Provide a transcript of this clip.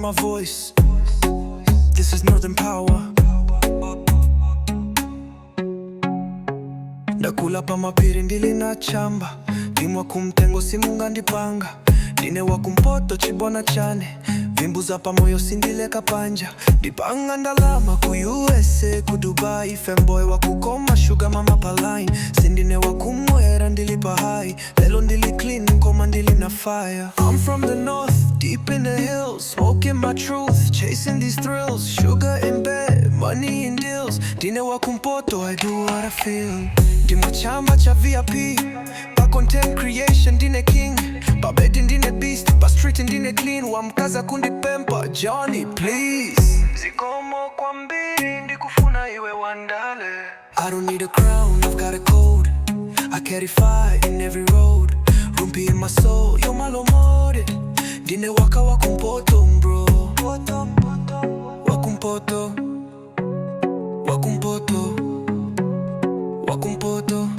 my voice. This is Northern Power. Ndakula pamapiri ndili na chamba. Ndimwa kumtengo simungandipanga. Ndine wakumpoto chibona chane. Vimbuza pamoyo sindileka panja. Ndipanga ndalama ku USA, ku Dubai. Femboy wakukoma, sugar mama pa line. Sindine wakumwera, ndili pa high. Lelo ndili clean koma ndili na fire. I'm from the north, deep in the hills, smoking my truth, chasing these thrills. Sugar in bed, money in deals. Ndine wakumpoto, I do what I feel. Ndimwa chamba cha VIP. Pa content creation ndine king. Pa bed ndine beast, pa street ndine clean. Wamkaza kundipempa, Johnny please. Zikomo kwambiri, ndikufuna iwe wandale. I don't need a crown, I've got a code. I carry fire in every road. Rumpi in my soul, yo malomode. Ndine waka wakumpoto bro. Wakumpoto. Wakumpoto. Wakumpoto.